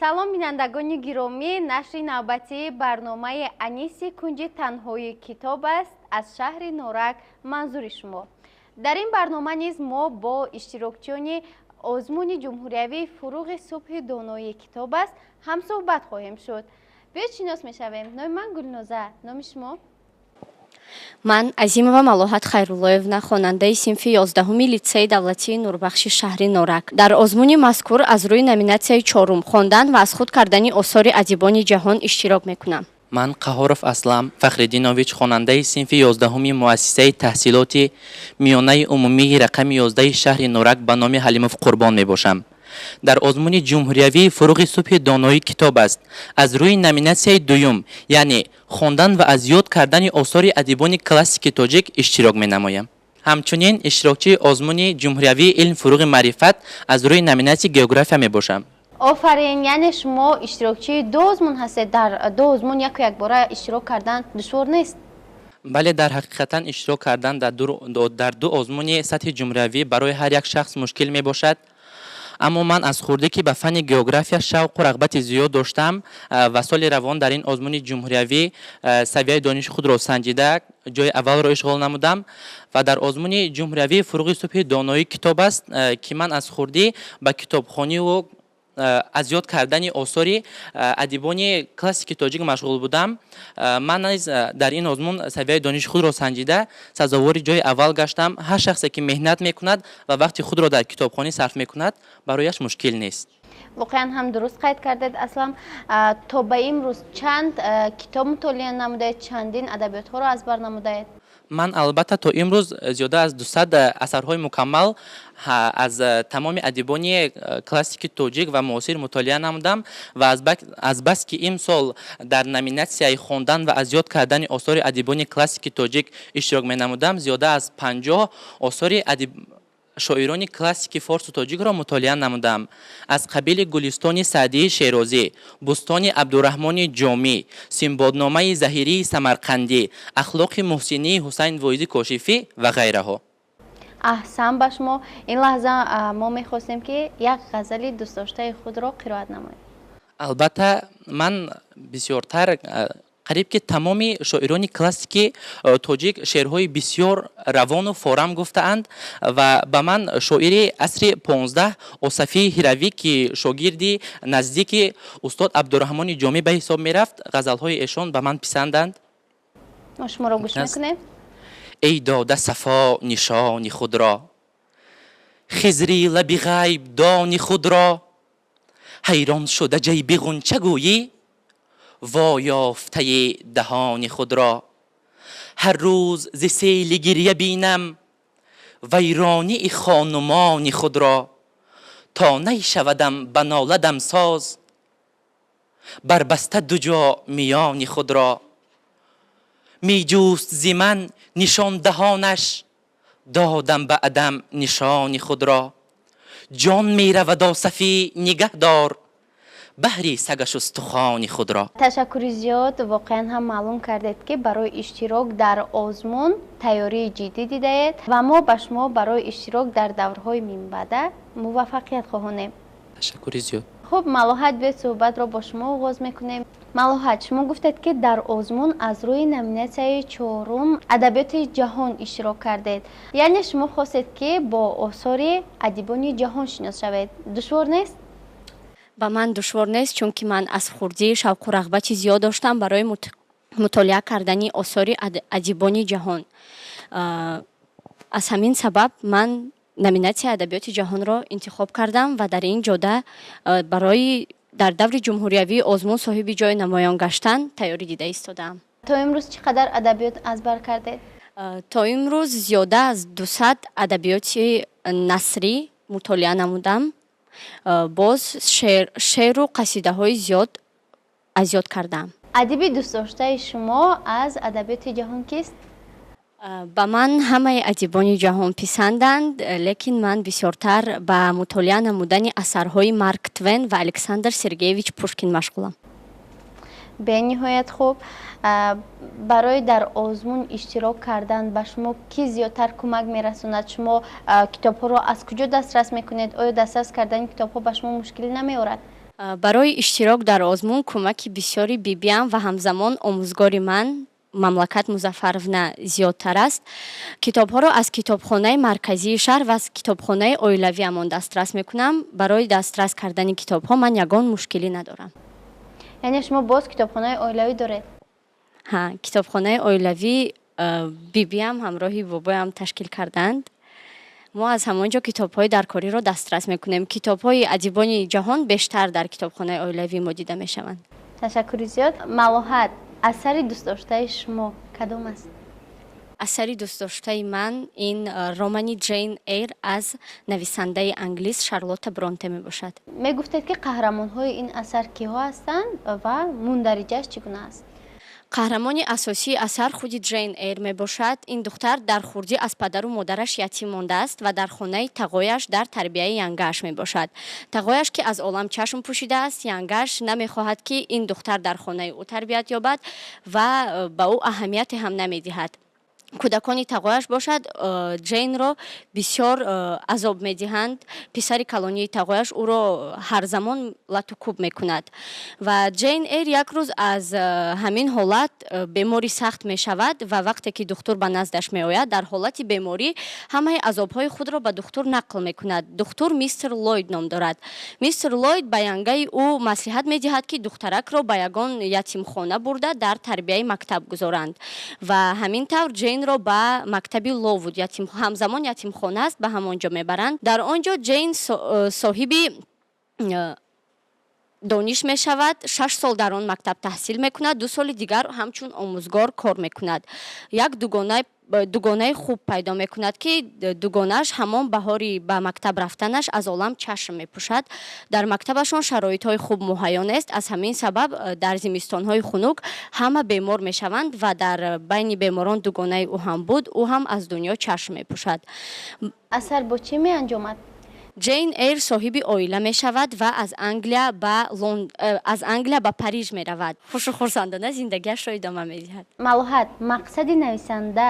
Салом, бинандагони гиромӣ! Нашри навбатии барномаи «Аниси кунҷи танҳои китоб аст» аз шаҳри Норак манзури шумо. Дар ин барнома низ мо бо иштирокчиёни озмуни ҷумҳуриявии «Фуруғи субҳи доноии китоб аст» ҳамсӯҳбат хоҳем шуд. Биёед, шинос мешавем. Номи ман Гулноза, номи шумо? Ман Азимова Малоҳат Хайруллоевна, хонандаи синфи 11-уми литсеи давлатии Нурбахши шаҳри Норак. Дар озмуни мазкур аз рӯи номинатсияи чорум, хондан ва аз худ кардани осори адибони ҷаҳон, иштирок мекунам. Ман Қаҳоров Аслам Фахриддинович, хонандаи синфи 11-уми муассисаи таҳсилоти миёнаи умумии рақами 11-и шаҳри Норак ба номи Ҳалимов Қурбон мебошам. Дар озмуни ҷумҳуриявии «Фуруғи субҳи доноӣ китоб аст» аз рӯи номинатсияи дуюм, яъне хондан ва аз ёд кардани осори адибони классики тоҷик, иштирок менамоям. Ҳамчунин иштирокчии озмуни ҷумҳуриявии «Илм фуруғи маърифат» аз рӯи номинатсияи география мебошам. Офарин! Яъне шумо иштирокчии ду озмун ҳастед. Дар ду озмун яку якбора иштирок кардан душвор нест? Бале, дар ҳақиқатан иштирок кардан дар ду озмуни сатҳи ҷумҳуриявӣ барои ҳар як шахс мушкил мебошад. Аммо ман аз хурдӣ ки ба фанни география шавқу рағбати зиёд доштам ва соли равон дар ин озмуни ҷумҳуриявӣ савияи дониши худро санҷида, ҷои аввалро ишғол намудам ва дар озмуни ҷумҳуриявии «Фуруғи субҳи доноӣ китоб аст», ки ман аз хурдӣ ба китобхониву аз ёд кардани осори адибони классики тоҷик машғул будам, ман низ дар ин озмун савияи дониши худро санҷида, сазовори ҷои аввал гаштам. Ҳар шахсе ки меҳнат мекунад ва вақти худро дар китобхонӣ сарф мекунад, барояш мушкил нест. Воқеан ҳам дуруст қайд кардед, Аслам. То ба имрӯз чанд китоб мутолиа намудаед, чандин адабиётҳоро аз бар намудаед? Ман албатта то имрӯз зиёда аз 200 асарҳои мукаммал аз тамоми адибони классики тоҷик ва муосир мутолиа намудам ва азбаски имсол дар номинатсияи хондан ва аз ёд кардани осори адибони классики тоҷик иштирок менамудам, зиёда аз 50 осори шоирони классики форсу тоҷикро мутолиа намудам, аз қабили Гулистони Саъдии Шерозӣ, Бӯстони Абдураҳмони Ҷомӣ, Синбодномаи Заҳирии Самарқандӣ, Ахлоқи муҳсинии Ҳусайн Воизи Кошифӣ ва ғайраҳо. Аҳсан ба шумо! Ин лаҳза мо мехостем, ки як ғазали дӯстдоштаи худро қироат намоед. Албатта, ман бисёртар, қариб ки тамоми шоирони классики тоҷик шеърҳои бисёр равону форам гуфтаанд ва ба ман шоири асри 15 Осафии Ҳиравӣ, ки шогирди наздики устод Абдураҳмони Ҷомӣ ба ҳисоб мерафт, ғазалҳои эшон ба ман писанданд. Мо шуморо гӯш мекунем. Эй дода сафо нишони худро, Хизри лаби ғайб дони худро, ҳайрон шуда ҷайби ғунча гӯӣ, во ёфтаи даҳони худро. Ҳар рӯз зи сели гирья бинам вайронии хонумони худро, то нашавадам ба нола дамсоз, барбаста ду ҷо миёни худро. Меҷуст зи ман нишон даҳонаш, додам ба адам нишони худро. Ҷон меравад, Осафӣ, нигаҳ дор баҳри сагаш устухони худро. Ташаккури зиёд. Воқеан ҳам маълум кардед, ки барои иштирок дар озмун тайёрии ҷиддӣ дидаед ва мо ба шумо барои иштирок дар даврҳои минбаъда муваффақият хоҳонем. Ташаккури зиёд. Хуб, Малоҳат, биёед, суҳбатро бо шумо оғоз мекунем. Малоҳат, шумо гуфтед, ки дар озмун аз рӯи номинатсияи чорум, адабиёти ҷаҳон, иштирок кардед. Яъне шумо хостед, ки бо осори адибони ҷаҳон шинос шавед. Душвор нест? Ба ман душвор нест, чунки ман аз хурдӣ шавқу рағбати зиёд доштам барои мутолиа кардани осори адибони ҷаҳон. Аз ҳамин сабаб ман номинатсияи адабиёти ҷаҳонро интихоб кардам ва дар ин ҷода барои дар даври ҷумҳуриявии озмун соҳиби ҷои намоён гаштан тайёрӣ дида истодаам. То имрӯз чӣ қадар адабиёт аз бар кардед? То имрӯз зиёда аз 200 адабиёти насрӣ мутолиа намудам. Боз шеъру қасидаҳои зиёд аз ёд кардам. Адиби дӯстдоштаи шумо аз адабиёти ҷаҳон кист? Ба ман ҳамаи адибони ҷаҳон писанданд, лекин ман бисёртар ба мутолиа намудани асарҳои Марк Твен ва Александр Сергеевич Пушкин машғулам. Бениҳоят хуб. Барои дар озмун иштирок кардан ба шумо кӣ зиёдтар кӯмак мерасонад? Шумо китобҳоро аз куҷо дастрас мекунед? Оё дастрас кардани китобҳо ба шумо мушкилӣ намеорад? Барои иштирок дар озмун кӯмаки бисёри бибиам ва ҳамзамон омӯзгори ман Мамлакат Музаффаровна зиёдтар аст. Китобҳоро аз китобхонаи марказии шаҳр ва аз китобхонаи оилавиамон дастрас мекунам. Барои дастрас кардани китобҳо ман ягон мушкилӣ надорам. Яъне шумо боз китобхонаи оилавӣ доред? Ҳа, китобхонаи оилавӣ бибиам ҳамроҳи бобоям ташкил карданд. Мо аз ҳамон ҷо китобҳои даркориро дастрас мекунем. Китобҳои адибони ҷаҳон бештар дар китобхонаи оилавии мо дида мешаванд. Ташаккури зиёд. Малоҳат, асари дӯстдоштаи шумо кадом аст? Асари дӯстдоштаи ман ин романи «Ҷейн Эйр» аз нависандаи англис Шарлотта Бронте мебошад. Мегуфтед, ки қаҳрамонҳои ин асар киҳо ҳастанд ва мундариҷааш чӣ гуна аст? Қаҳрамони асосии асар худи Ҷейн Эйр мебошад. Ин духтар дар хурдӣ аз падару модараш ятим мондааст ва дар хонаи тағояш дар тарбияи янгааш мебошад. Тағояш, ки аз олам чашм пӯшидааст, янгааш намехоҳад, ки ин духтар дар хонаи ӯ тарбият ёбад ва ба ӯ аҳамияте ҳам намедиҳад. Кӯдакони тағояш бошад, Ҷейнро бисёр азоб медиҳанд. Писари калонии тағояш ӯро ҳар замон лату кӯб мекунад ва Ҷейн Эйр як рӯз аз ҳамин ҳолат бемори сахт мешавад. Ва вақте ки духтур ба наздаш меояд, дар ҳолати беморӣ ҳамаи азобҳои худро ба духтур нақл мекунад. Духтур мистер Ллойд ном дорад. Мистер Ллойд ба янгаи ӯ маслиҳат медиҳад, ки духтаракро ба ягон ятимхона бурда, дар тарбияи мактаб гузоранд. Ва ҳамин тавр Ҷейнро ба мактаби Ловуд, ҳамзамон ятимхона аст, ба ҳамон ҷо мебаранд. Дар он ҷо Ҷейн соҳиби дониш мешавад. 6 сол дар он мактаб таҳсил мекунад, 2 соли дигар ҳамчун омӯзгор кор мекунад. Як дугонаи хуб пайдо мекунад, ки дугонааш ҳамон баҳори ба мактаб рафтанаш аз олам чашм мепӯшад. Дар мактабашон шароитҳои хуб муҳайё нест. Аз ҳамин сабаб дар зимистонҳои хунук ҳама бемор мешаванд ва дар байни беморон дугонаи ӯ ҳам буд. Ӯ ҳам аз дунё чашм мепӯшад. Асар бо чӣ меанҷомад? Ҷейн Эйр соҳиби оила мешавад ва аз Англия ба Париж меравад. Хушу хурсандона зиндагиашро идома медиҳад. Малоҳат, мақсади нависанда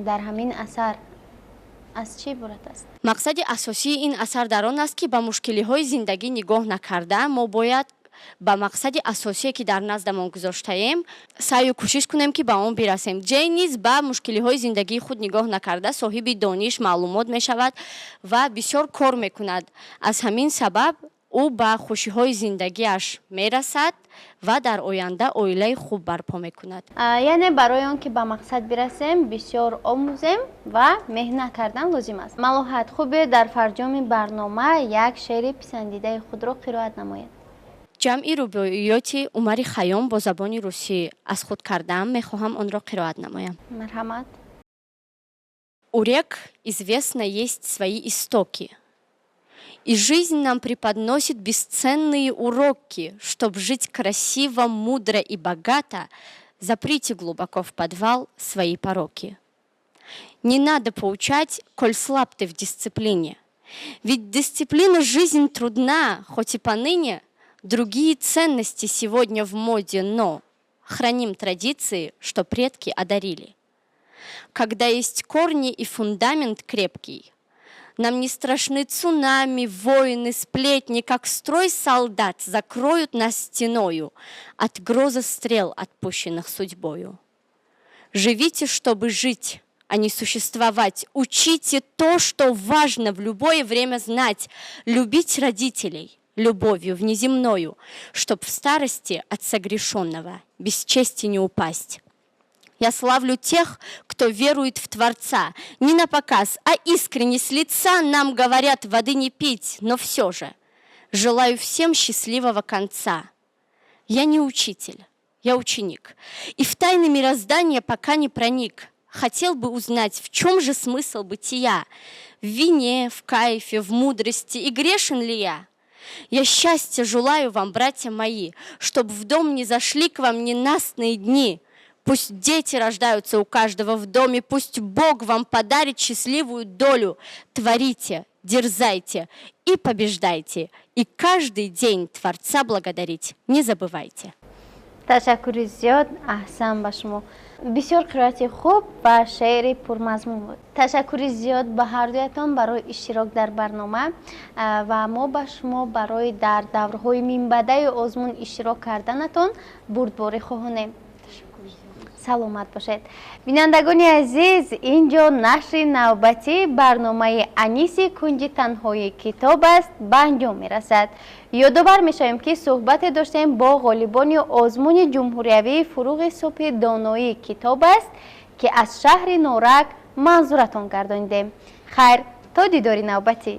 дар ҳамин асар аз чӣ иборат аст? Мақсади асосии ин асар дар он аст, ки ба мушкилиҳои зиндагӣ нигоҳ накарда, мо бояд ба мақсади асосие, ки дар наздамон гузоштаем, саъю кӯшиш кунем, ки ба он бирасем. Ҷейн низ ба мушкилиҳои зиндагии худ нигоҳ накарда, соҳиби дониш, маълумот мешавад ва бисёр кор мекунад. Аз ҳамин сабаб ӯ ба хушиҳои зиндагиаш мерасад ва дар оянда оилаи хуб барпо мекунад. Яъне барои он ки ба мақсад бирасем, бисёр омӯзем ва меҳнат кардан лозим аст. Малоҳат, хубе, дар фарҷоми барнома як шеъри писандидаи худро қироат намоед. Ҷамъи рубоиёти Умари Хайём бо забони русӣ аз худ кардаам, мехоҳам онро қироат намоям. Марҳамат. У рек, известно, есть свои истоки. И жизнь нам преподносит бесценные уроки. Чтоб жить красиво, мудро и богато, заприте глубоко в подвал свои пороки. Не надо поучать, коль слаб ты в дисциплине. Ведь дисциплина жизнь трудна, хоть и поныне другие ценности сегодня в моде, но храним традиции, что предки одарили. Когда есть корни и фундамент крепкий, нам не страшны цунами, войны, сплетни, как строй солдат закроют нас стеною от гроза стрел, отпущенных судьбою. Живите, чтобы жить, а не существовать. Учите то, что важно в любое время знать. Любить родителей любовью внеземною, чтоб в старости от согрешенного без чести не упасть. Я славлю тех, кто верует в Творца, не на показ, а искренне с лица. Нам говорят воды не пить, но все же желаю всем счастливого конца. Я не учитель, я ученик, и в тайны мироздания пока не проник. Хотел бы узнать, в чем же смысл бытия? В вине, в кайфе, в мудрости, и грешен ли я? Я счастья желаю вам, братья мои, чтоб в дом не зашли к вам ненастные дни. Пусть дети рождаются у каждого в доме, пусть Бог вам подарит счастливую долю. Творите, дерзайте и побеждайте, и каждый день Творца благодарить не забывайте. Ташаккури зиёд, аҳсан ба шумо. Бисёр қироати хуб ва шеъри пурмазмун буд. Ташаккури зиёд ба ҳардуятон барои иштирок дар барнома ва мо ба шумо барои дар даврҳои минбаъдаи озмун иштирок карданатон бурдборӣ хоҳонем. Саломат бошед. Бинандагони азиз, ин ҷо нашри навбатии барномаи «Аниси кунҷи танҳои китоб аст» ба анҷом мерасад. Ёдовар мешавем, ки суҳбате доштем бо ғолибони озмуни ҷумҳуриявии «Фуруғи субҳи доноӣ китоб аст», ки аз шаҳри Норак манзуратон гардонидем. Хайр, то дидори навбатӣ.